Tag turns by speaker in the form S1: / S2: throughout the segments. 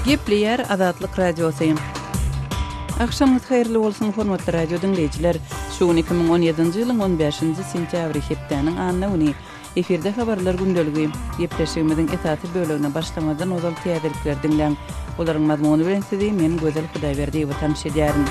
S1: Gepleýär Azatlyk Radiosy. Agşamyňyz haýyrly bolsun, hormatly radio diňleýjiler! Şu gün 2017-nji ýylyň 15-nji sentýabry, hepdäniň anna güni. Efirde habarlar gündeligi. Gepleşigimiziň esasy bölegine başlamazdan ozal täzelikleri diňläň. Olaryň mazmuny bilen sizi men Gözel Hudaýberdiýewa tanyş edýärin.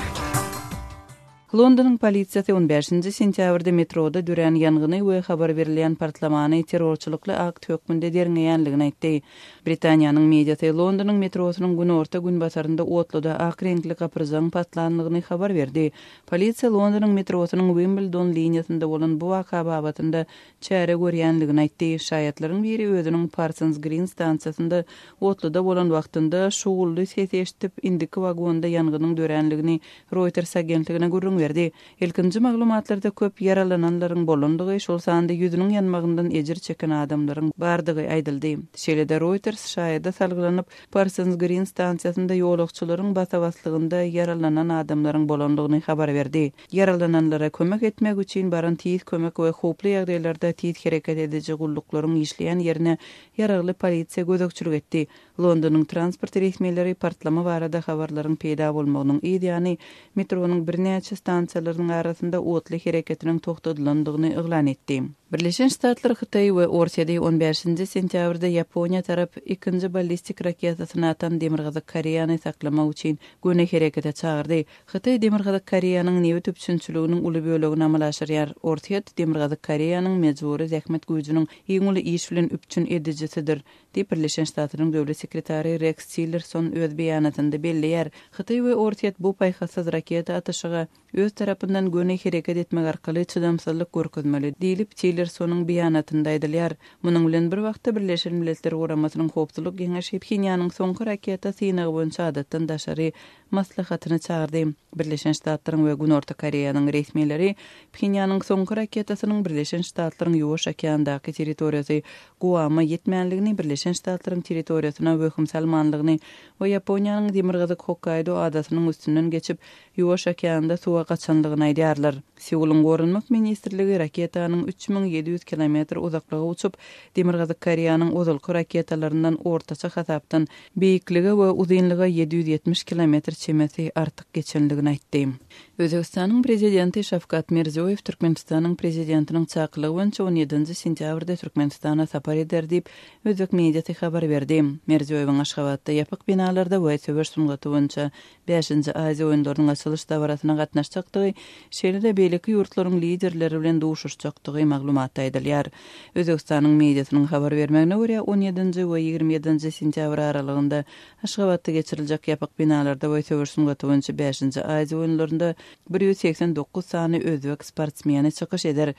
S1: Londonyň polisiýasy on bäşinji sentýabrda metroda dörän ýangyny we habar berilýän partlamany terrorçylykly akt hökmünde derňeýänligini aýtdy. Britaniýanyň mediasy Londonyň metrosynyň günorta-günbatarynda otluda ak reňkli gapyrjagyň partlandygyny habar berdi. Polisiýa Londonyň metrosynyň Wimbledon liniýasynda bolan bu waka babatynda çäre görýänligini aýtdy. Şaýatlaryň biri özüniň Parsons Green stansiýasynda otluda bolan wagtynda şugully sesi eşidip, indiki wagonda ýangynyň döränligini Reuters agentligine gürrüň berdi. Ilkinji maglumatlarda köp ýaralananlaryň bolandygy, şol sanda ýüzüniň ýanmagyndan ejir çeken adamlaryň bardygy aýdyldy. Şeýle-de Reuters şaýada salgylanyp, Parsons Green stansiýasynda ýolagçylaryň basa-baslygynda ýaralanan adamlaryň bolandygyny habar berdi. Ýaralananlara kömek etmek üçin baran tiz kömek we howply ýagdaýlarda tiz hereket ediji gulluklaryň işleýän ýerine ýaragly polisiýa gözegçilik etdi. Londonyň transport resmileri partlama barada habarlaryň peýda bolmagynyň yz ýany metronyň birnäçe stansiýalarynyň arasynda otly hereketiniň togtadylandygyny yglan etdi. Birleşen Ştatlar Hytaýy we Orsýeti on bäşinji sentýabrda Ýaponiýa tarap ikinji ballistik raketasyny atan Demirgazyk Koreýany saklamak üçin göni herekete çagyrdy. Hytaý Demirgazyk Koreýanyň nebit üpjünçiliginiň uly bölegini amala aşyrýar. Orsýet Demirgazyk Koreýanyň mejbury zähmet güýjüniň iň uly iş bilen üpjün edijisidir, diýip, Birleşen Ştatlaryň döwlet sekretary Reks Tillerson öz beýanatynda belleýär. Hytaý we Orsýet bu paýhassyz raketa atyşyga öz tarapyndan göni hereket etmek arkaly çydamsyzlyk görkezmeli, diýlip, Tillersonyň beýanatynda aýdylýar. Munuň bilen bir wagtda, Birleşen Milletler Guramasynyň Howpsuzlyk Geňeşi Phenýanyň soňky raketa synagy boýunça adatdan daşary maslahatyny çagyrdy. Birleşen Ştatlaryň we Günorta Koreýanyň resmileri Phenýanyň soňky raketasynyň Birleşen Ştatlaryň Ýuwaş okeandaky territoriýasy Guama ýetmänligini, Birleşen Ştatlaryň territoriýasyna wehim salmanlygyny we Ýaponiýanyň demirgazyk Hokkaýdo adasynyň üstünden geçip, Ýuwaş okeanda suwa gaçanlygyny aýdýarlar. Seulyň Goranmak ministrligi raketanyň 3700 kilometr uzaklyga uçup, Demirgazyk Koreýanyň ozalky raketalaryndan ortaça hasapdan beýiklige we uzynlyga 770 kilometr çemesi artyk geçenligini aýtdy. Özbegistanyň Prezidenti Şawkat Mirziýoýew Türkmenistanyň Prezidentiniň çakylygy boýunça on ýedinji sentýabrda Türkmenistana sapar eder diýip, özbek mediasy habar berdi. Mirziýoýewiň Aşgabatda ýapyk binalarda we söweş sungaty boýunça Bäşinji Aziýa oýunlarynyň açylyş dabarasyna gatnaşjakdygy, şeýle-de beýleki ýurtlaryň Liderleri bilen duşuşjakdygy maglumatda aýdylýar. Özbegistanyň mediasynyň habar bermegine görä, on ýedinji we 27 nji sentýabr aralygynda Aşgabatda geçiriljek ýapyk binalarda we söweş sungaty boýunça bäşinji Aziýa oýunlarynda 189 sany özbek sportsmeni çykyş eder.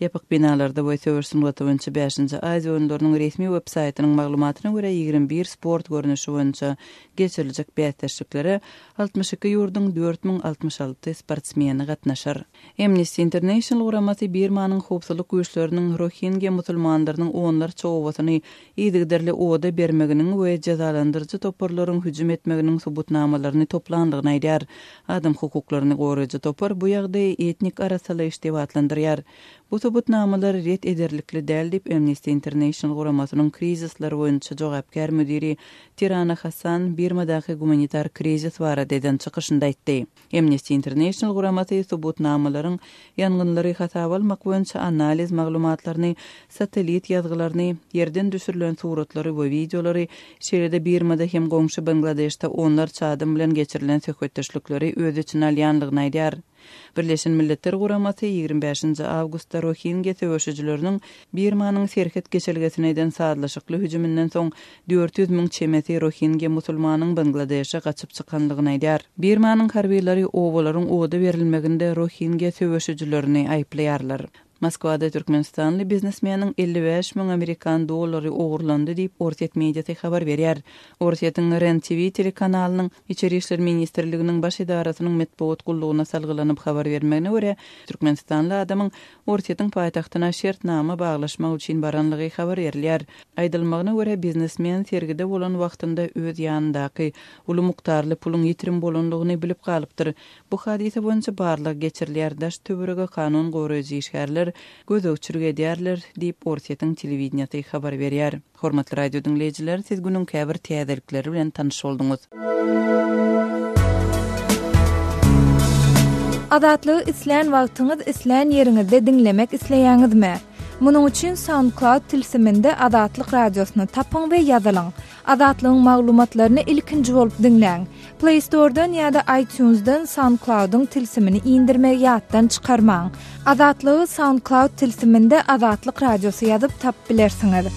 S1: Ýapyk binalarda we söweş sungaty boýunça bäşinji Aziýa oýunlarynyň resmi web-saýtynyň maglumatyna görä, 21 sport görnüşi boýunça geçiriljek bäsdeşliklere 62 ýurduň 4066 sportsmeni gatnaşar. Amnesty International guramasy Birmanyň howpsuzlyk güýçleriniň rohingýa musulmanlarynyň onlarça obasyny yzygiderli oda bermeginiň we jezalandyryjy toparlaryň hüjüm etmeginiň subutnamalaryny toplandygyny aýdýar. Adam hukuklaryny goraýjy topar bu ýagdaýy etnik arassalaýyş diýip atlandyrýar. Bu subutnamalar ret ederlikli däl diýip, Amnesty International guramasynyň krizisler boýunça jogapkär müdiri Tirana Hassan Birmadaky gumanitar krizis barada eden çykyşynda aýtdy. Amnesty International guramasy subutnamalaryň ýangynlary hasaba almak boýunça analiz maglumatlaryny, satellit ýazgylaryny, ýerden düşürilen suratlary we wideolary, şeýle-de Birmada hem goňşy Bangladeşde onlarça adam bilen geçirilen söhbetdeşlikleri öz içine alýandygyny aýdýar. Birleşen Milletler Guramasy 25 nji awgustda rohingýa söweşijileriniň Birmanyň serhet geçelgesine eden sazlaşykly hüjüminden soň 400 müň çemesi rohingýa musulmanyň Bangladeşe gaçyp çykanlygyny aýdýar. Birmanyň harbylary obalaryň oda berilmeginde rohingýa söweşijilerini aýyplaýarlar. Moskwada türkmenistanly biznesmeniň 55 müň amerikan dollary ogurlandy diýip, orsýet mediasy habar berýär. Orsýetiň Ren TV telekanalynyň Içeri işler ministrliginiň baş edarasynyň metbugat gullugyna salgylanyp habar bermegine görä, türkmenistanly adamyň Orsýetiň paýtagtyna şertnama baglaşmak üçin baranlygy habar berilýär. Aýdylmagyna görä, biznesmen sergide bolan wagtynda öz ýanyndaky uly mukdarly puluň ýitirim bolanlygyny bilip galypdyr. Bu hadysa boýunça barlag geçirilýär, daş-töwerege kanun goraýjy işgärler. işgärler gözegçilik edýärler diýip, Orsýetiň telewideniýesi habar berýär. Hormatly radio diňleýjiler, siz günüň käbir täzelikleri bilen tanyş bolduňyz.
S2: Azatlygy islän wagtyňyz, islän ýeriňizde diňlemek isleýäňizmi? Munuň üçin SoundCloud tilsiminde Azatlyk Radiosyny tapyň we ýazylyň. Azatlygyň maglumatlaryny ilkinji bolup diňläň. Play Store-dan ýa-da iTunes-dan SoundCloud-yň tilsimini indirmegi ýatdan çykarmaň. Azatlygy SoundCloud tilsiminde Azatlyk Radiosy ýazyp tapyp bilersiňiz.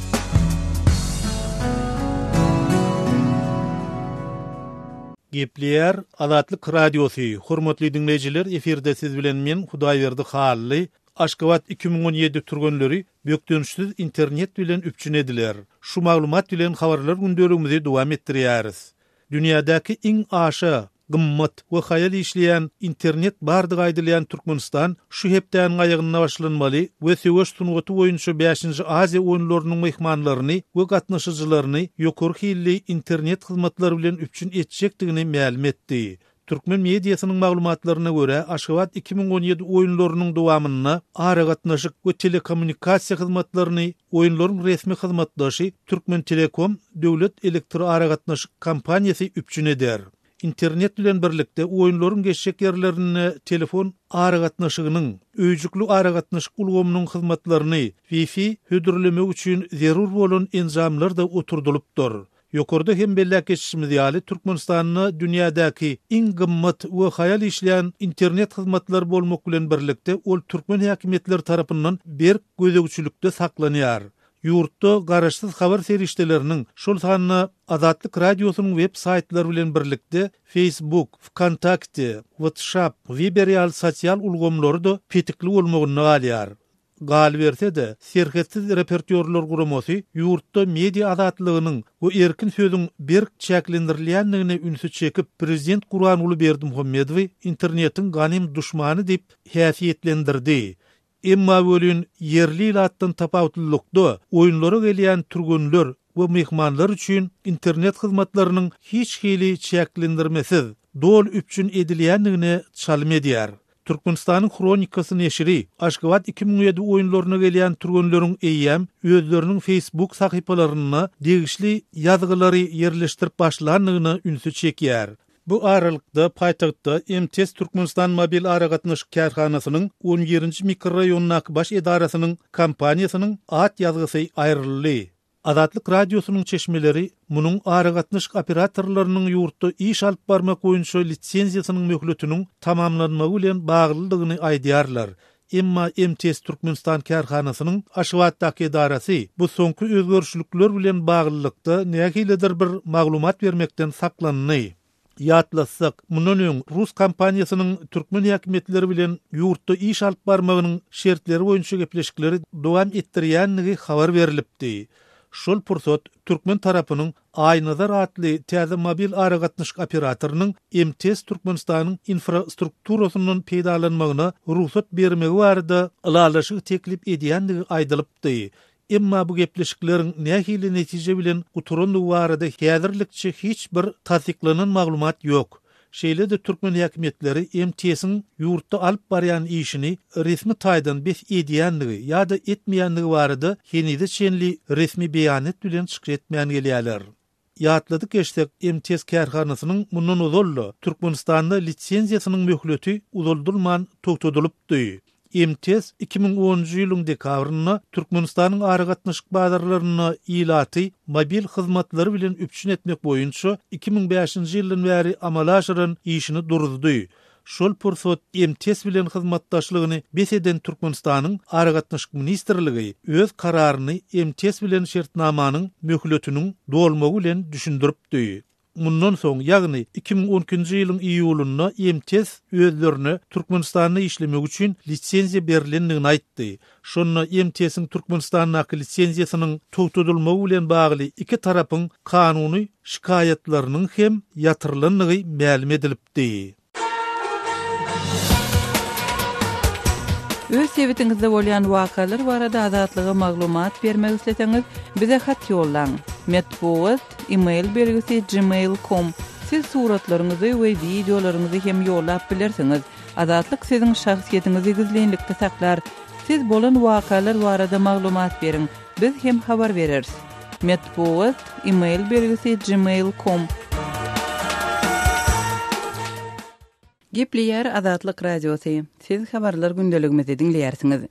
S3: Gepleýär Azatlyk Radiosy, Hormatly diňleýjiler, efirde siz bilen men, Hudaýberdi Hally. Aşgabat 2017 türgenleri bökdençsiz internet bilen üpjün ediler. Şu maglumat bilen habarlar gündeligimizi dowam etdirýäris. Dünýädäki iň aşa gymmat we haýal işleýän internet bardygy aýdylýan Türkmenistan şu hepdäniň aýagynda başlanmaly we söweş sungaty boýunça bäşinji Aziýa oýunlarynyň myhmanlaryny we gatnaşyjylaryny ýokary hilli internet hyzmatlary bilen üpjün etjekdigini mälim etdi. Türkmen mediasynyň maglumatlaryna görä, Aşgabat 2017 oýunlarynyň dowamynda aragatnaşyk we telekommunikasiýa hyzmatlaryny oýunlaryň resmi hyzmatdaşy Türkmentelekom döwlet elektroaragatnaşyk kompaniýasy üpjün eder. Internet bilen birlikde oýunlaryň geçjek ýerlerinde telefon aragatnaşygynyň, öýjükli aragatnaşyk ulgamynyň hyzmatlaryny, Wi-Fi, hödürlemek üçin zerur bolan enjamlar-da oturdylypdyr. Ýokarda hem belläp geçişimiz ýaly, Türkmenistanda dünýädäki iň gymmat we haýal işleýän internet hyzmatlary bolmak bilen birlikde, ol türkmen häkimiýetleri tarapyndan berk gözegçilikde saklanýar. Ýurtda garaşsyz habar serişdeleriniň, şol sanda Azatlyk Radiosynyň web saýtlary bilen birlikde Facebook, Wkontakte, WhatsApp, Viber ýaly sosial ulgamlary-da petikli bolmagynda galýar. Galyberse-de, Serhetsiz reportýorlar guramasy ýurtda media azatlygynyň we erkin sözüň berk çäklendirilýändigine ünsi çekip, prezident Gurbanguly Berdimuhamedowy internetiň ganym duşmany diýip häsiýetlendirdi. Emma welin, ýerli ilatdan tapawutlylykda, oýunlara gelýän türgenler we myhmanlar üçin internet hyzmatlarynyň hiç hili çäklendirmesiz, doly üpjün edilýändigine çalym edýär. Türkmenistanyň Hronikasy neşiri Aşgabat 2007 oýunlaryna gelýän türgenleriň eýýäm özleriniň Facebook sahypalarynda degişli ýazgylary ýerleşdirip başlandygyna ünsi çekýär. Bu aralykda, paýtagtda MTS Türkmenistan mobil aragatnaşyk kärhanasynyň on birinji mikroraýondaky baş edarasynyň kompaniýasynyň at ýazgysy aýryldy. Azatlyk Radiosynyň çeşmeleri munuň aragatnaşyk operatorlarynyň ýurtda iş alyp barmak boýunça lisenziýasynyň möhletiniň tamamlanmagy bilen baglydygyny aýdýarlar. Emma MTS Türkmenistan kärhanasynyň Aşgabatdaky edarasy bu soňky özgerişlikler bilen baglylykda nähilidir bir maglumat bermekden saklandy. Ýatlatsak, mundan öň rus kompaniýasynyň türkmen häkimiýetleri bilen ýurtda iş alyp barmagynyň şertleri boýunça gepleşikleri dowam etdirýändigi habar berlipdi. Şol pursat türkmen tarapynyň Aýnazar atly täze mobil aragatnaşyk operatorynyň MTS Türkmenistanyň infrastrukturasyndan peýdalanmagyna rugsat bermegi barada ylalaşygy teklip edýändigi aýdylypdy. Emma bu gepleşikleriň nähili netije bilen gutarandygy barada häzirlikçe hiç bir tassyklanan maglumat ýok. Şeýle-de türkmen häkimiýetleri MTS-iň ýurtda alyp barýan işini resmi taýdan bes edýändigi ýa-da etmeýändigi barada henize çenli resmi beýanat bilen çykyş etmän gelýärler. Ýatladyp geçsek, MTS kärhanasynyň mundan ozal-da Türkmenistanda lisenziýasynyň möhleti uzaldylman togtadylypdy. MTS 2010-njy ýylyň dekabrynda Türkmenistanyň aragatnaşyk bazarlarynda ilaty mobil hyzmatlary bilen üpjün etmek boýunça 2005-nji ýyldan bäri amala aşyran işini duruzdy. Şol pursat MTS bilen hyzmatdaşlygyny bes eden Türkmenistanyň Aragatnaşyk ministrligi öz kararyny MTS bilen şertnamanyň möhletiniň dolmagy bilen düşündiripdi. Mundan soň, ýagny 2012-nji ýylyň iýulynda MTS özlerine Türkmenistanda işlemek üçin lisenziýa berlendigini aýtdy. Şonda MTS-iň Türkmenistandaky lisenziýasynyň togtadylmagy bilen bagly iki tarapyň kanuny şikaýatlarynyň hem ýatyrylandygy mälim edilipdi.
S1: Öz sebitiňizde bolýan wakalar barada Azatlyga maglumat bermek isleseňiz, bize hat ýollaň. Metbugat, e-mail belgisi gmail com. Siz suratlaryňyzy we wideolaryňyzy hem ýollap bilersiňiz. Azatlyk siziň şahsyýetiňizi gizlinlikde saklar. Siz bolan wakalar barada maglumat beriň, biz hem habar bereris. Metbugat, email belgisi gmail com. Gepleýär Azatlyk Radiosy, Siz Habarlar gündeligimizi diňleýärsiňiz.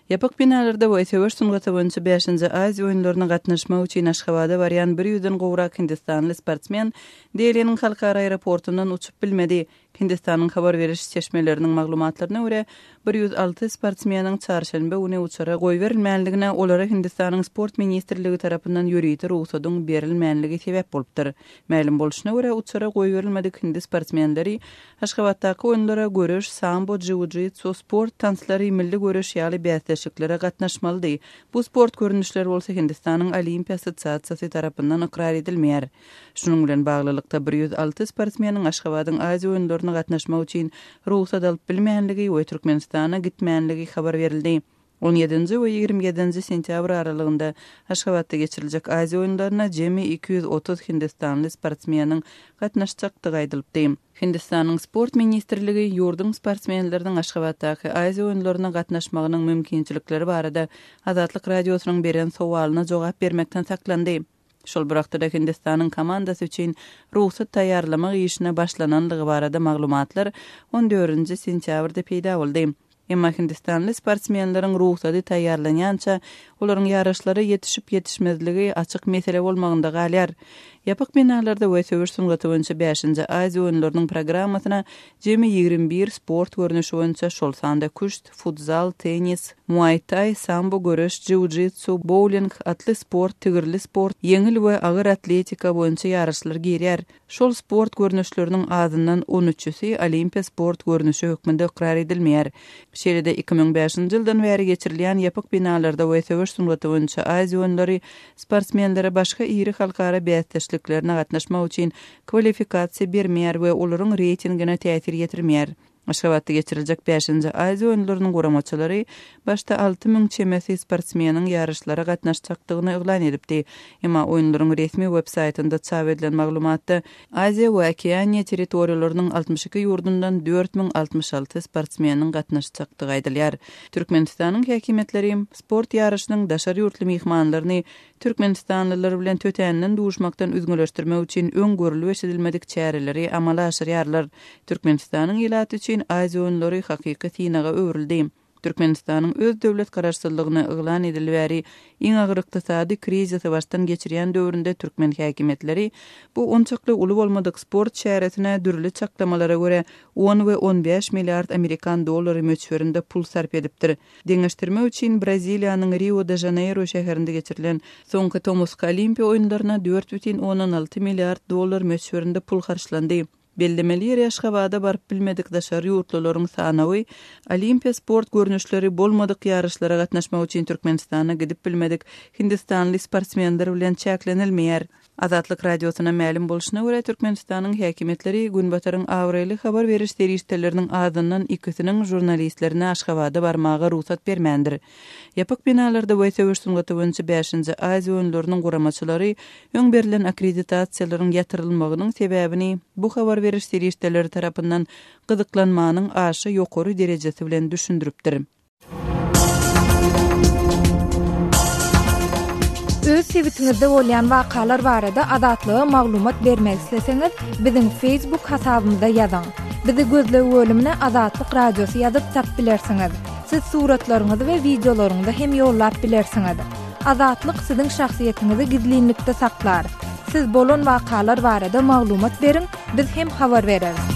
S1: Ýapyk binalarda we söweş sungaty boýunça bäşinji Aziýa oýunlaryna gatnaşmak üçin Aşgabada barýan bir ýüzden gowrak hindistanly sportsmen Deliniň halkara aeroportundan uçup bilmedi. Hindistanyň habar beriş çeşmeleriniň maglumatlaryna görä, 106 sportsmeniň çarşenbe güni uçara goýberilmänligine olara Hindistanyň Sport ministrligi tarapyndan ýörite rugsadyň berilmänligi sebäp bolupdyr. Mälim bolşuna görä, uçara goýberilmedik hindi sportsmenleri Aşgabatdaky oýunlara göreş, sambo, jiu-jitsu, sport tanslary, milli göreş ýaly bäsleşiklere gatnaşmalydy. Bu sport görnüşleri bolsa Hindistanyň Olimpiýa assosiasiýasy tarapyndan ykrar edilmeýär. Şunuň bilen baglylykda, 106 sportsmeniň Aşgabadyň Aziýa oýunlaryna gatnaşmak üçin rugsat alyp bilmänligi we Türkmenistana gitmänligi habar berildi. On ýedinji we 27-nji sentýabr aralygynda Aşgabatda geçiriljek Aziýa oýunlaryna jemi 230 hindistanly sportsmeniň gatnaşjakdygy aýdylypdy. Hindistanyň Sport ministrligi ýurduň sportsmenleriniň Aşgabatdaky Aziýa oýunlaryna gatnaşmagynyň mümkinçilikleri barada Azatlyk Radiosynyň beren sowalyna jogap bermekden saklandy. Şol bir wagtda-da Hindistanyň komandasy üçin rugsat taýýarlamak işine başlanandygy barada maglumatlar on dördünji sentýabrda peýda boldy. Emma hindistanly sportsmenleriň rugsady taýýarlanýança, olaryň ýaryşlara ýetişip-ýetişmezligi açyk mesele bolmagynda galýar. Ýapyk binalarda we söweş sungaty boýunça bäşinji Aziýa oýunlarynyň programmasyna jemi 21 sport görnüşi boýunça, şol sanda küşt, futzal, tennis, muaý-taý, sambo göreş, jiu-jitsu, bouling, atly sport, tigirli sport, ýeňil we agyr atletika boýunça ýaryşlar girýär. Şol sport görnüşleriniň azyndan on üçüsi olimpiýa sport görnüşi hökmünde ykrar edilmeýär. Şeýle-de 2005-nji ýyldan bäri geçirilýän ýapyk binalarda we söweş sungaty boýunça Aziýa oýunlary sportsmenlere başga iri halkara bäsdeşliklerine gatnaşmak üçin kwalifikasiýa bermeýär we olaryň reýtingine täsir ýetirmeýär. Aşgabatda geçiriljek bäşinji Aziýa oýunlarynyň guramaçylary başda 6000 çemesi sportsmeniň ýaryşlara gatnaşjakdygyny yglan edipdi. Emma oýunlaryň resmi web-saýtynda çap edilen maglumatda Aziýa we Okeaniýa territoriýalarynyň 62 ýurdundan 4066 sportsmeniň gatnaşjakdygy aýdylýar. Türkmenistanyň häkimiýetleri sport ýaryşynyň daşary ýurtly myhmanlaryny Türkmenistanlylar bilen tötänden duşmakdan üzňeleşdirmek üçin öň görlüp-eşidilmedik çäreleri amala aşyrýarlar. Türkmenistanyň ilaty üçin Aziýa oýunlary hakyky synaga öwrüldi. Türkmenistanyň öz döwlet garaşsyzlygyny yglan edeli bäri iň agyr ykdysady krizisi başdan geçirýän döwründe türkmen häkimiýetleri bu onçakly uly bolmadyk sport çäresine dürli çaklamalara görä on we on bäş milliard amerikan dollary möçberinde pul sarp edipdir. Deňeşdirmek üçin, Braziliýanyň Rio-de-Žaneýro şäherinde geçirilen soňky tomusky Olimpiýa oýunlaryna 4,6 milliard dollar möçberinde pul harçlandy. Bellemeli ýeri, Aşgabada baryp bilmedik daşary ýurtlularyň sanawy Olimpiýa sport görnüşleri bolmadyk ýaryşlara gatnaşmak üçin Türkmenistana gidip bilmedik hindistanly sportsmenler bilen çäklenilmeýär. Azatlyk Radiosyna mälim bolşuna görä, Türkmenistanyň häkimiýetleri Günbataryň abraýly habar beriş serişdeleriniň azyndan ikisiniň žurnalistlerine Aşgabada barmaga rugsat bermändir. Ýapyk binalarda we söweş sungaty boýunça bäşinji Aziýa oýunlarynyň guramaçylary öň berlen akkreditasiýalaryň ýatyrylmagynyň sebäbini bu habar beriş serişdeleri tarapyndan gyzyklanmanyň aşa ýokary derejesi bilen düşündiripdir.
S2: Öz sebitiňizde bolýan wakalar barada Azatlyga maglumat bermek isleseňiz, biziň Facebook hasabymyza ýazyň. Bizi gözleg bölümine Azatlyk Radiosy ýazyp tap bilersiňiz. Siz suratlaryňyzy we wideolaryňyzy hem ýollap bilersiňiz. Azatlyk siziň şahsyýetiňizi gizlinlikde saklar. Siz bolan wakalar barada maglumat beriň, biz hem habar bereris.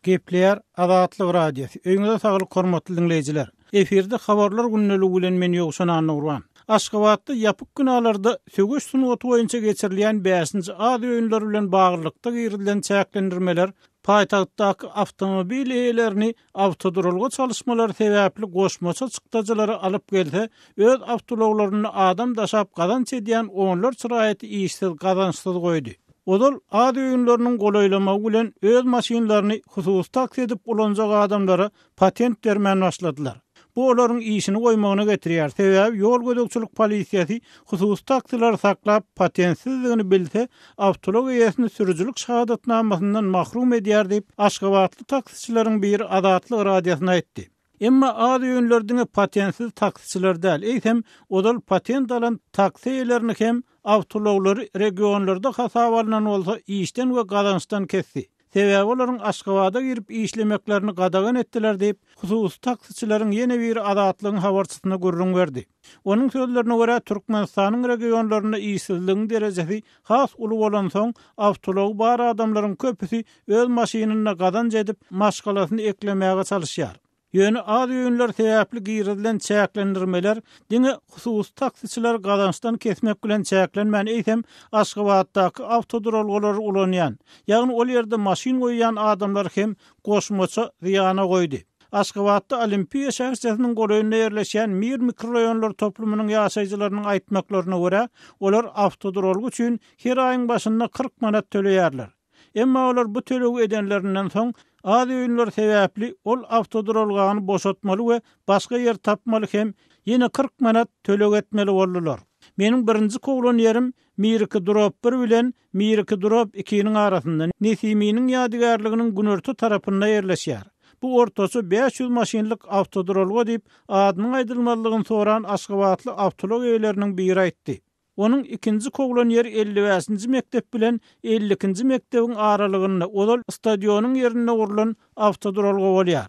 S4: Gepleýär Azatlyk Radiosy. Öýüňize saglyk hormatly diňleýjiler. Efirde habarlar gündeligi bilen men Ýowşan Annagurban. Aşgabatda ýapyk binalarda söweş sungaty boýunça geçirilýän bäşinji Aziýa oýunlary bilen baglylykda girizilen çäklendirmeler paýtagtdaky awtomobil eýelerini awtoduralga çalyşmalary sebäpli goşmaça çykdajylary alyp gelse, öz awtoulaglarynda adam daşap gazanç edýän onlarça raýaty işsiz, gazançsyz goýdy. Ozal Aziýa oýunlarynyň golaýlamagy bilen öz maşynlaryny hususy taksi edip ulanjak adamlara patent bermän başladylar. Bu olaryň işini goýmagyna getirýär, sebäbi ýol gözegçilik polisiýasy hususy taksilary saklap, patentsizdigini bilse, awtoulag eýesini sürüjilik şahadatnamasyndan mahrum edýär diýip, aşgabatly taksiçileriň biri Azatlyk Radiosyna aýtdy. Emma az öýünler diňe patentsiz taksiçiler däl, eýsem, ozal patent alan taksi eýelerini hem awtoulaglary regionlarda hasaba alnan bolsa işden we gazançdan kesdi. Sebäbi olaryň Aşgabada girip işlemeklerini gadagan etdiler diýip, hususy taksiçileriň ýene biri Azatlygyň habarçysyna gürrüň berdi. Onuň sözlerine görä, Türkmenistanyň regionlarynda işsizligiň derejesi has uly bolansoň, awtoulagy bar adamlaryň köpüsi öz maşynynda gazanç edip, maşgalasyny eklemäge çalyşýar. Ýöne az öýünler sebäpli girizilen çäklendirmeler diňe hususy taksiçileri gazançdan kesmek bilen çäklenmän, eýsem, Aşgabatdaky awtoduralgalary ulanýan, ýagny ol ýerde maşyn goýýan adamlary hem goşmaça zyýana goýdy. Aşgabatda Olimpiýa şäherçesiniň golaýynda ýerleşýän Mir mikroraýonlar toplumynyň ýaşaýjylarynyň aýtmaklaryna görä, olar awtoduralga üçin her aýyň başynda 40 manat töleýärler. Emma olar bu tölegi edenlerinden soň, az öýünler sebäpli ol awtoduralgany boşatmaly we başga ýer tapmaly hem ýene 40 manat töleg etmeli boldular. Meniň birinji kowlan ýerim Mir iki drop bir bilen Mir iki drop ikiniň arasynda, Nesiminiň ýadygärliginiň günorta tarapynda ýerleşýär. Bu ortaça 500 maşynlyk awtoduralga diýip, adynyň aýdylmazlygyny soran aşgabatly awtoulag eýeleriniň biri aýtdy. Onuň ikinji kowlan ýeri 55-nji mekdep bilen 52-nji mekdebiň aralygynda, ozal stadionyň ýerinde gurlan awtoduralga bolýar.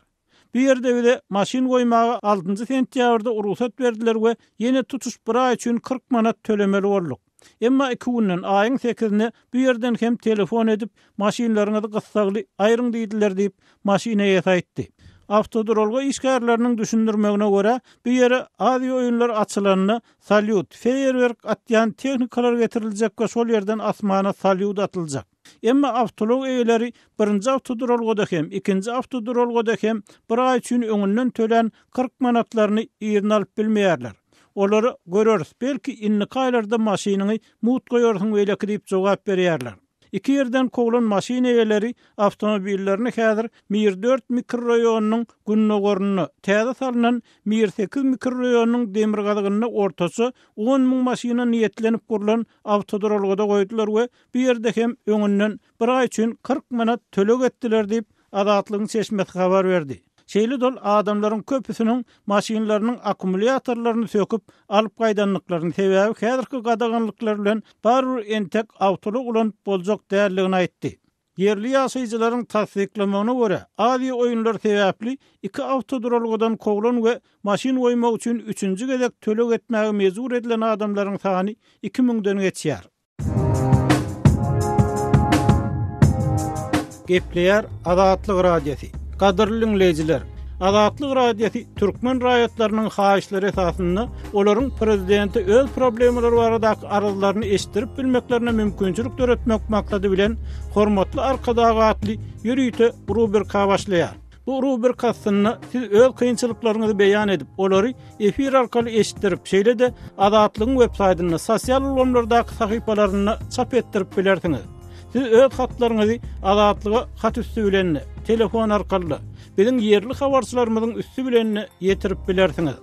S4: Bu ýerde bize maşyn goýmaga altynjy sentýabrda rugsat berdiler we ýene tutuş bir aý üçin 40 manat tölemeli bolduk. Emma iki günden, aýyň sekizinde bu ýerden hem telefon edip, maşynlaryňyzy gyssagly aýryň diýdiler diýip, maşyn eýesi aýtdy. Awtoduralga işgärleriniň düşündirmegine görä, bu ýere Aziýa oýunlary açylanda salýut, feýerwerk atýan tehnikalar getiriljek we şol ýerden asmana salýut atyljak. Emma awtoulag eýeleri birinji awtoduralgada hem, ikinji awtoduralgada hem bir aý üçin öňünden tölän 40 manatlaryny yzyna alyp bilmeýärler. Olara göreris, belki indiki aýlarda maşynyňy mugt goýarsyň beýleki diýip jogap berýärler. Iki ýerden kowlan maşyn eýeleri awtomobillerini häzir Mir dört mikroraýonynyň gündogarynda, täze salnan Mir sekiz mikroraýonynyň demirgazygynda ortaça on müň maşyna niýetlenip gurlan awtoduralgada goýdular we Bu ýerde hem öňünden bir aý üçin 40 manat töleg etdiler diýip, Azatlygyň çeşmesi habar berdi. Şeýle-de ol adamlaryň köpüsiniň maşynlarynyň akkumulýatorlaryny söküp, alyp gaýdandyklaryny, sebäbi häzirki gadaganlyklar bilen barybir entek awtoulag ulanyp boljak däldigini aýtdy. Ýerli ýaşaýjylaryň tassyklamagyna görä, Aziýa oýunlary sebäpli iki awtoduralgadan kowlan we maşyn goýmak üçin üçünji gezek töleg etmäge mejbur edilen adamlaryň sany iki müňden geçýär. Gepleýär Azatlyk Radiosy. Gadyrly diňleýjiler, Azatlyk Radiosy türkmen raýatlarynyň haýyşlary esasynda olaryň prezidente öz problemalary baradaky arzlaryny eşitdirip bilmeklerine mümkinçilik döretmek maksady bilen Hormatly Arkadag atly ýörite rubrika başlaýar. Bu rubrika astynda siz öz kynçylyklaryňyzy beýan edip, olary efir arkaly eşitdirip, şeýle-de Azatlygyň web saýtynda, sosial ulgamlardaky sahypalarynda çap etdirip bilersiňiz. Siz öz hatlaryňyzy Azatlyga hat üsti bilen-de, telefon arkaly-da, biziň ýerli habarçylarymyzyň üsti bilen-de ýetirip bilersiňiz.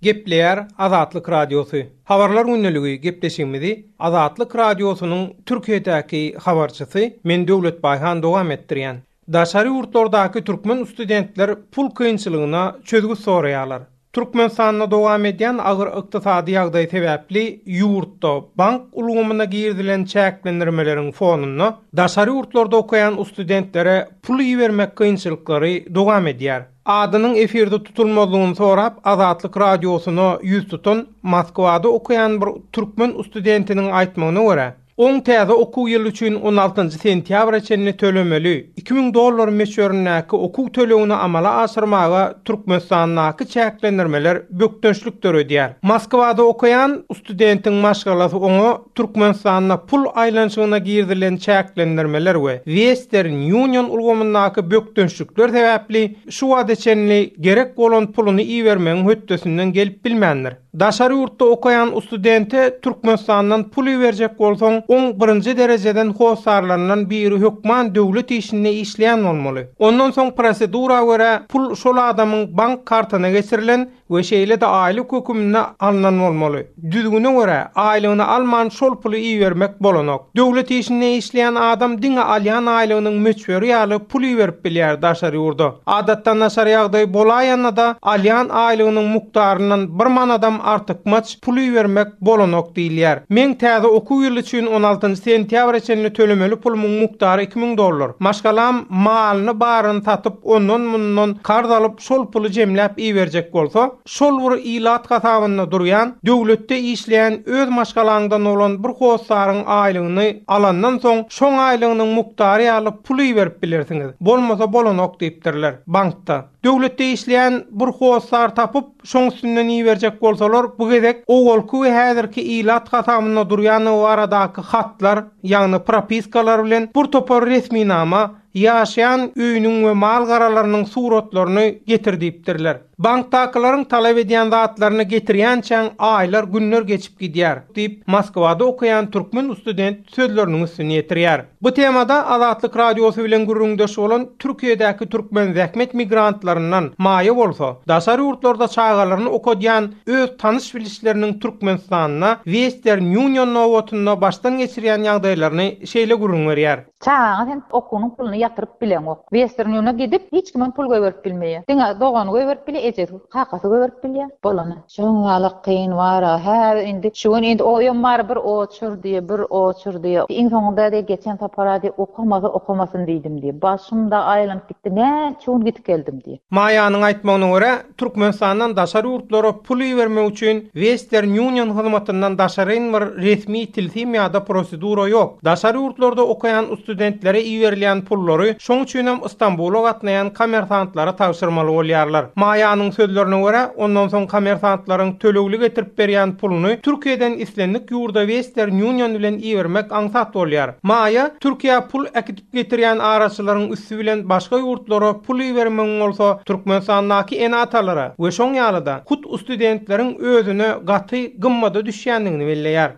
S5: Gepleýär Azatlyk Radiosy. Habarlar gündeligi gepleşigimizi Azatlyk Radiosynyň Türkiýedäki habarçysy men Döwlet Baýhan dowam etdirýän. Daşary ýurtlardaky türkmen studentler pul kynçylygyna çözgüt soraýarlar. Türkmenistanda dowam edýän agyr ykdysady ýagdaý sebäpli ýurtda bank ulgamyna girizilen çäklendirmeleriň fonunda daşary ýurtlarda okaýan ustudentlere pul ibermek kynçylyklary dowam edýär. Adynyň efirde tutulmazlygyny sorap Azatlyk Radiosyna ýüz tutan Moskwada okaýan bir türkmen ustudentiniň aýtmagyna görä, oň täze okuw ýyly üçin on altynjy sentýabra çenli tölemeli 2000 dollar möçberindäki okuw tölegini amala aşyrmaga Türkmenistandaky çäklendirmeler bökdençlik döredýär. Moskwada okaýan studentiň maşgalasy oňa Türkmenistanda pul aýlanyşygyna girizilen çäklendirmeler we Western Union ulgamyndaky bökdençlikler sebäpli şu wagta çenli gerek bolan puluny ibermegiň hötdesinden gelip bilmändir. Daşary ýurtda okaýan ustudente Türkmenistandan pul iberjek bolsaň, oň birinji derejeden hossarlaryndan biri hökman döwlet işinde işleýän bolmaly. Ondan soň prosedura görä pul şol adamyň bank kartyna geçirilen we şeýle-de aýlyk höküminde alnan bolmaly. Düzgüne görä, aýlygyny alman şol puly ibermek bolanok. Döwlet işinde işleýän adam diňe alýan aýlygynyň möçberi ýaly pul iberip bilýär daşary ýurda. Adatdan daşary ýagdaý bolaýanda-da alýan aýlygynyň mukdaryndan bir manadam artykmaç pul ibermek bolanok diýilýär. Meň täze okuw ýyly üçin on altynjy sentýabra çenli tölemeli pulumyň mukdary 2000 dollar. Maşgalam malyny baryny satyp ondan-mundan karz alyp şol puly jemläp iberjek bolsa, şol bir ilat hasabynda durýan, döwletde işleýän öz maşgalaňdan bolan bir hossaryň aýlygyny alandan soň şoň aýlygynyň mukdary ýaly pul iberip bilersiňiz, bolmasa bolanok diýipdirler, bankda. Döwletde işleýän bir hossar tapyp, şoň üstünden iberjek bolsalar, bu gezek owalky we häzirki ilat hasabynda durýandygy baradaky hatlar, ýagny propiskalar bilen bir topar resminama, ýaşaýan öýüniň we mal-garalarynyň suratlaryny getir diýipdirler. Bankdakylaryň talap edýän zatlaryny getirýänçäň aýlar, günler geçip gidýär, diýip, Moskwada okaýan türkmen student sözleriniň üstüni ýetirýär. Bu temada Azatlyk Radiosy bilen gürrüňdeş bolan Türkiýedäki türkmen zähmet migrantlaryndan Maýa bolsa, daşary ýurtlarda çagalaryny okadýan öz tanyş-bilişleriniň Türkmenistanda Western Union nobatynda başdan geçirýän ýagdaýlaryny şeýle gürrüň berýär.
S6: Çagaňa sen okuwynyň puluny ýatyryp bileňok. Western Union-a gidip hiç kimem pul goýberip bilmeýär. Diňe dogany goýberip bilýär, ejesi, kakasy goýberip bilýär. Bolany. Şoň ýaly kyn bar-a. Häzir indi şu gün indi oýam bar bir oçur diýýär, bir oçur diýýär. Iň soňunda diýýär geçen sapar-a diýýär okamasa okamasyn diýdim diýýär. Başym-da aýlanyp gitdi, näçe gün gidip geldim diýýär.
S5: Maýanyň aýtmagyna görä, Türkmenistandan daşary ýurtlara pul ibermek üçin Western Union hyzmatyndan daşaryn bir resmi tilsim ýa-da prosedura ýok. Daşary ýurtlarda okaýan ustudentlere iberilýän pullary şoň üçinem Stambula gatnaýan kommersantlara tabşyrmaly bolýarlar. Maýanyň sözlerine görä, ondan soň kommersantlaryň tölegli getirip berýän puluny Türkiýeden islendik ýurda Western Union bilen ibermek aňsat bolýar. Maýa Türkiýä pul äkidip getirýän araçylaryň üsti bilen başga ýurtlara pul ibermegiň bolsa Türkmenistandaky ene-atalara we şoň ýaly-da, hut ustudentleriň özüne gaty gymmada düşýändigini belleýär.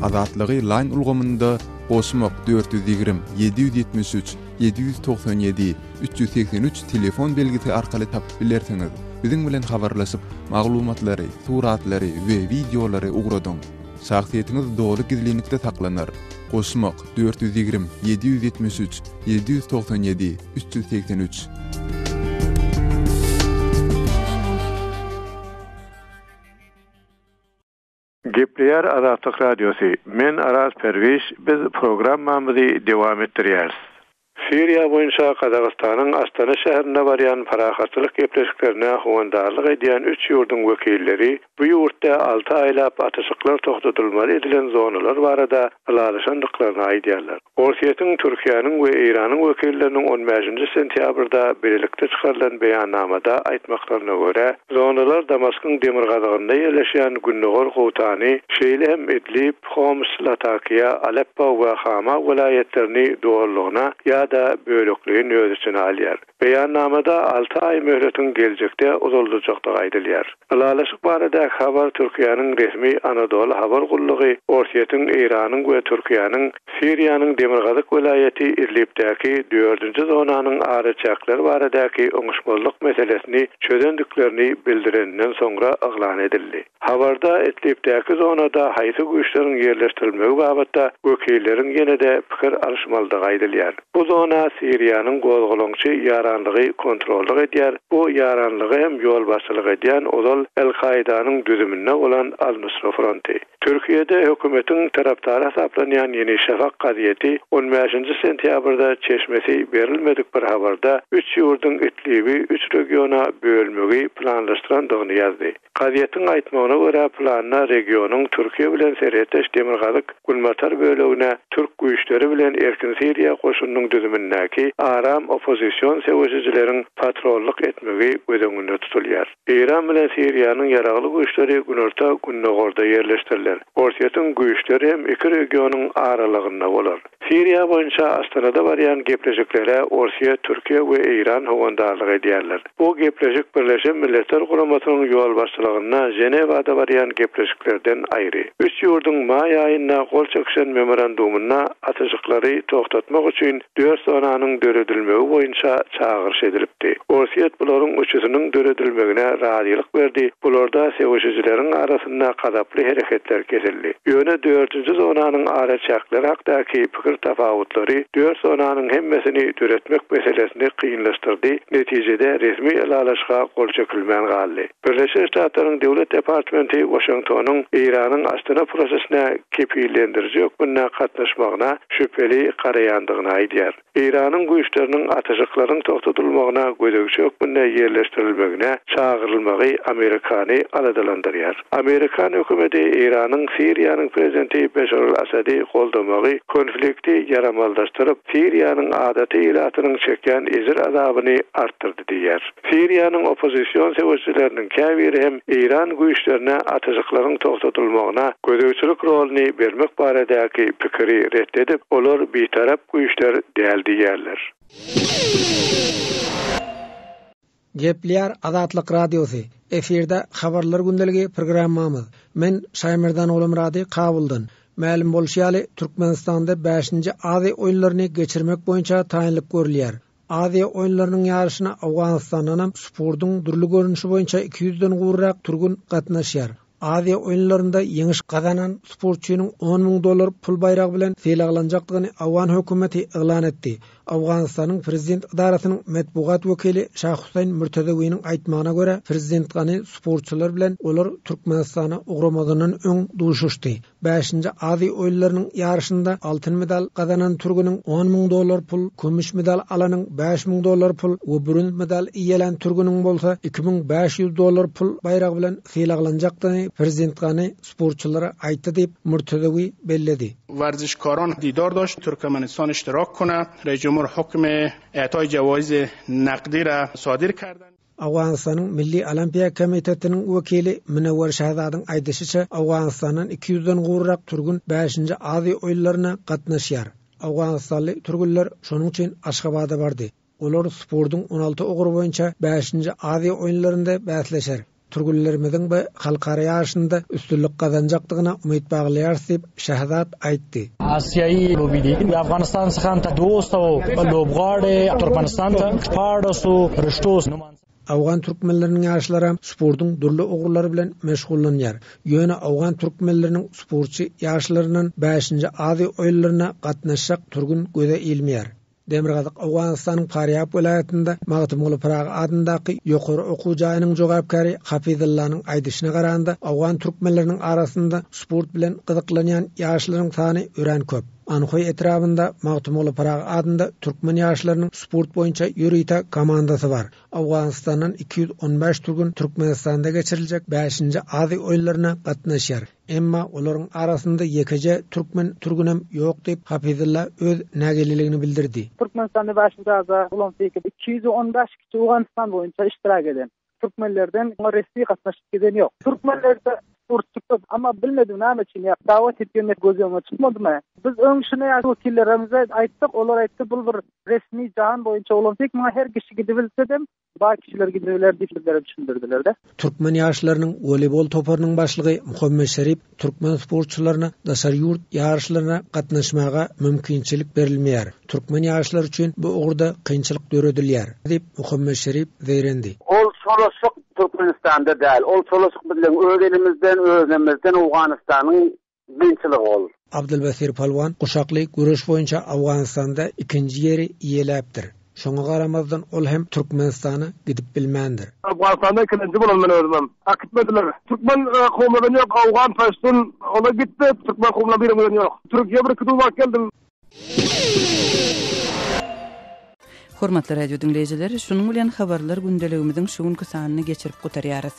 S7: Azatlygy Line ulgamynda goşmak 420 773 797 383 telefon belgisi arkaly tapyp bilersiňiz. Biziň bilen habarlaşyp, maglumatlary, suratlary we wideolary ugradyň. Şahsyýetiňiz doly gizlinlikde saklanar. Goşmak, 420, 773, 797, 383.
S8: Gepleýär Azatlyk Radiosy, Men Araz Perwiş, biz programmamyzy dowam etdirýäris. Siriýa boýunça Gazagystanyň Astana şäherinde barýan parahatçylyk gepleşiklerine howandarlyk edýän üç ýurduň wekilleri bu ýurtda alty aýlap atyşyklar togtadylmaly edilen zonalar barada ylalaşandyklaryny aýdýarlar. Orsýetiň, Türkiýäniň we Eýranyň wekilleriniň on bäşinji sentýabrda bilelikde çykarylan beýannamada aýtmaklaryna görä, zonalar Damaskyň demirgazygynda ýerleşýän Gündogar Gutany, şeýle hem Idlib, Homs, Latakiýa, Aleppo we Hama welaýatlaryny dolulygyna ýa-da bölekleýin öz içine alýar. Beýannamada alty aý möhletiň geljekde uzaldyljakdygy aýdylýar. Ylalaşyk baradaky habar Türkiýäniň resmi Anadoly habar gullugy Orsýetiň, Eýranyň we Türkiýäniň Siriýanyň demirgazyk welaýaty Idlibdäki dördünji zonanyň araçäkleri baradaky oňuşmazlyk meselesini çözendiklerini bildireninden soňra yglan edildi. Habarda Idlibdäki zonada haýsy güýçleriň ýerleşdirilmegi babatda wekilleriň ýene-de pikir alyşmalydygy aýdylýar. Bu zona Siriýanyň gozgalaňçy ýaranlygy kontrollyk edýär, bu ýaranlyga hem ýolbaşçylyk edýän ozal El-Kaidanyň düzüminde bolan Al-Nusra fronty. Türkiýede hökümetiň tarapdary hasaplanýan Ýeni Şafak gazeti on bäşinji sentýabrda çeşmesi berilmedik bir habarda üç ýurduň Idlibi üç regiona bölmegi planlaşdyrandygyny ýazdy. Gazetiň aýtmagyna görä, planda regionyň Türkiýe bilen serhetdeş demirgazyk-günbatar bölegine türk güýçleri bilen Erkin Siriýa goşunynyň düzümindäki aram oppozision söweşijileriň patrollyk etmegi göz öňünde tutulýar. Eýran bilen Siriýanyň ýaragly güýçleri günorta-gündogarda ýerleşdiriler. Orsýetiň güýçleri hem iki regionyň aralygynda bolar. Siriýa boýunça Astanada barýan gepleşiklere Orsýet, Türkiýe we Eýran howandarlyk edýärler. Bu gepleşik Birleşen Milletler Guramasynyň ýolbaşçylygynda Ženewada barýan gepleşiklerden aýry. Üç ýurduň maý aýynda gol çekişen memorandumynda atyşyklary togtatmak üçin dört zonanyň döredilmegi boýunça çagyryş edilipdi. Orsýet bularyň üçüsiniň döredilmegine razylyk berdi, bularda söweşijileriň arasynda gazaply hereketler kesildi. Ýöne dördünji zonanyň araçäkleri hakdaky pikir tapawutlary dört zonanyň hemmesini döretmek meselesini kynlaşdyrdy, netijede resmi ylalaşyga gol çekilmän galdy. Birleşen Ştatlaryň Döwlet departmenti Waşingtonyň Eýranyň Astana prosesine kepillendiriji hökmünde gatnaşmagyna şübheli garaýandygyny aýdýar. Eýranyň güýçleriniň atyşyklaryň togtadylmagyna gözegçi hökmünde ýerleşdirilmegine çagyrylmagy Amerikany aladalandyrýar. Amerikan hökümeti Eýranyň Siriýanyň prezidenti Beşar al-Assady goldamagy konflikti ýaramazlaşdyryp, Siriýanyň adaty ilatynyň çekýän ejir-azabyny artdyrdy diýýär. Siriýanyň oppozision söweşijileriniň käbiri hem eýran güýçlerine atyşyklaryň togtadylmagyna gözegçilik roluny bermek baradaky pikiri ret edip, olar bitarap güýçler däl diýýärler.
S9: Gepleýär Azatlyk Radiosy, Efirde Habarlar gündeligi programmamyz. Men Şaýmerdan Ogulmyrady Kabuldan. Mälim bolşy ýaly, Türkmenistanda bäşinji Aziýa oýunlaryny geçirmek boýunça taýynlyk görülýär. Aziýa oýunlarynyň ýaryşyna Owganystandanam sportuň dürli görnüşi boýunça 200-den gowrak türgen gatnaşýar. Aziýa oýunlarynda ýeňiş gazanan sportçynyň on müň dollar pul baýragy bilen sylaglanjakdygyny owgan hökümeti yglan etdi. Owganystanyň prezident edarasynyň metbugat wekili Şah Huseýn Mürtezewiniň aýtmagyna görä, prezident Gani sportçylar bilen olar Türkmenistana ugramazyndan öň duşuşdy. Bäşinji Aziýa oýunlarynyň ýaryşynda altyn medal gazanan türgeniň on müň dollar pul, kümüş medal alanyň 5000 dollar pul we bürünç medal eýelän türgeniň bolsa 2500 dollar pul baýragy bilen sylaglanjakdygyny prezident Gani sportçylara aýtdy diýip, Murtazawi belledi.
S10: Werzişkaran didar daşt Türkmenistan iştirak kone, Reis Cumhur hukm i'tay cevaiz naqdi ra sadir kerden.
S9: Owganystanyň Milli Olimpiýa komitetiniň wekili Münewwer Şahzadyň aýdyşyça, Owganystandan 200-den gowrak türgün bäşinji Aziýa oýunlaryna gatnaşýar. Owganystanly türgünler şonuň üçin Aşgabada bardy. Olar sportuň 16 ugry boýunça bäşinji Aziýa oýunlarynda bäsleşer. Türgünlerimiziň bu halkara ýaryşynda üstünlik gazanjakdygyna umyt baglaýarys diýip, Şahzad aýtdy.
S11: آسیایی لوبیدی افغانستان څخه دوست او لوبغاړي ترکمنستان ته شپاړسو رشتو
S9: Owgan türkmenleriniň ýaşlaram sportuň dürli ugurlary bilen meşgullanýar. Ýöne owgan türkmenleriniň sportçy ýaşlaryndan bäşinji Aziýa oýunlaryna gatnaşjak türgün göze ilmeýär. Demirgazyk Owganystanyň Farýab welaýatynda Magtymguly Pyragy adyndaky ýokary okuw jaýynyň jogapkäri Hafyzyllanyň aýdyşyna garanda, owgan türkmenleriniň arasynda sport bilen gyzyklanýan ýaşlaryň sany örän köp. Anhoý etrabynda Magtymguly Pyragy adynda türkmen ýaşlarynyň sport boýunça ýörite komandasy bar. Owganystandan 215 türgen Türkmenistanda geçiriljek bäşinji Aziýa oýunlaryna gatnaşýar. Emma olaryň arasynda ýekeje türkmen türgünem ýok diýip, Hafyzylla öz nägileligini bildirdi.
S12: Türkmenistanda bäşinji Aziýa Olympiýa 215 kişi Owganystan boýunça iştirak eden. Türkmenlerden oňa resmi gatnaşyp giden ýok. Türkmenlerde sportçy köp, amma bilmedim näme üçin ýa dawat etgende göz öňüne çykmadymy? Biz öň şuny ýa wekillerimize aýtdyk, olar aýtdy bul bir resmi jahan boýunça Olympiýa muňa her kişi gidibilsedem Baý kişiler gidibiler diýip bizlere düşündirdiler-de.
S9: Türkmen ýaşlarynyň woleýbol toparynyň başlygy Muhammet Şerip türkmen sportçylaryna daşary ýurt ýaryşlaryna gatnaşmaga mümkinçilik berilmeýär. Türkmen ýaşlary üçin bu ugurda kynçylyk döredilýär, diýip, Muhammet Şerip zeýrendi.
S13: Ol çolaşyk Türkmenistanda däl. Ol çolaşyk bizleň öz elimizden, özlemizden Owganystanyň Kynçylygy ol.
S9: Abdylbasir Palwan guşakly göreş boýunça Owganystanda ikinji ýeri eýeläpdir. Şoňa garamazdan ol hem Türkmenistana gidip bilmändir.
S14: Owganystanda ikilenji bolan men özümem. Äkitmediler. Türkmen kowumlardan ýok, owgan, peştun olar gitdi, türkmen kowumyndan birem giden ýok. Türkiýe bir iki duz baryp geldim.
S1: Hormatly radio diňleýjiler, şunuň bilen habarlar gündeligimiziň şu günki sanyny geçirip gutarýarys.